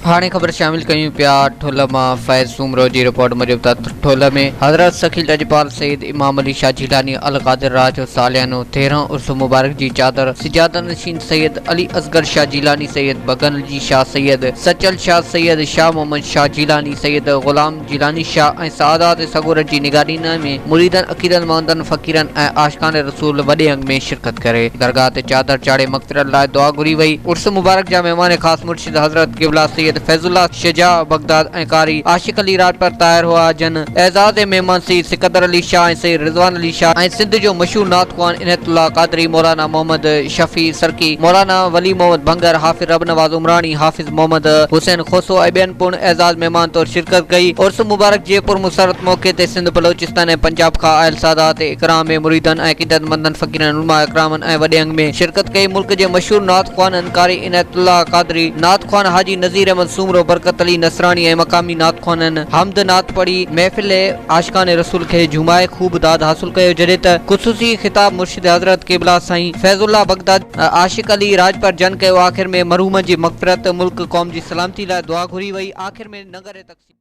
هاڻي خبر شامل ڪيون پيا ٺلهه مان فيض سومرو جي رپورٽ موجب ته ٺلهه ۾ حضرت سخي لجپال سيد امام علي شاهه جيلاني القادر رحه جو ساليانو تيرهن عرس مبارڪ جي چادر سجاده نشين سيد علي اصغر شاهه جيلاني سيد بگن علي شاهه سيد سچل شاهه سيد شاهه محمد شاهه جيلاني سيد غلام جيلاني شاهه ۽ سادات سڳورن جي نگراني ۾ مريدن عقيدتمندن فقيرن ۽ عاشقان رسول وڏي انگ ۾ شرڪت ڪري درگاهه تي چادر چاڙهي مغفرت لاء دعا گهري وئي عرس مبارڪ جا مهمان خاص مرشد حضرت قبلا سيد فيض الله شجاع بغداد ۽ قاري عاشق علي راڄپر طاهر هئا جن اعزاز مهمان سيد سڪندر علي شاهه ۽ سيد رضوان علي شاهه ۽ سنڌ جو مشهور نعت خوان عنايت الله قادري، مولانا محمد شفيع سرڪي، مولانا ولي محمد ڀنگر، حافظ ربنواز عمراڻي، حافظ محمد حسين کوسو ۽ ٻين پڻ اعزاز مهمان طور شرڪت ڪئي. عرس مبارڪ جي پرمسرت موقعي تي سنڌ، بلوچستان ۽ پنجاب کان آيل سادات اڪرام ۾ مريدن ۽ عقيدتمندن فقيرن علماء اڪرامن ۽ وڏي انگ ۾ شرڪت ڪئي. ملڪ جي مشهور نعت خوانن قاري عنايت الله قادري، نعت خوان حاجي نذير احمد سومرو، برڪت علي نصراڻي ۽ مقامي نعت خوانن حمد نعت پڙهي محفل عاشقان رسول کي جهومائي خوب داد حاصل ڪيو جڏهن ته خصوصي خطاب مرشد حضرت قبلا سائين فيض الله بغدادي عاشق علي راڄپر جن ڪيو آخر ۾ مرحومن جي مغفرت ملڪ قوم جي سلامتي لاء دعا گهري وئي آخر ۾ ننگر تقسيم.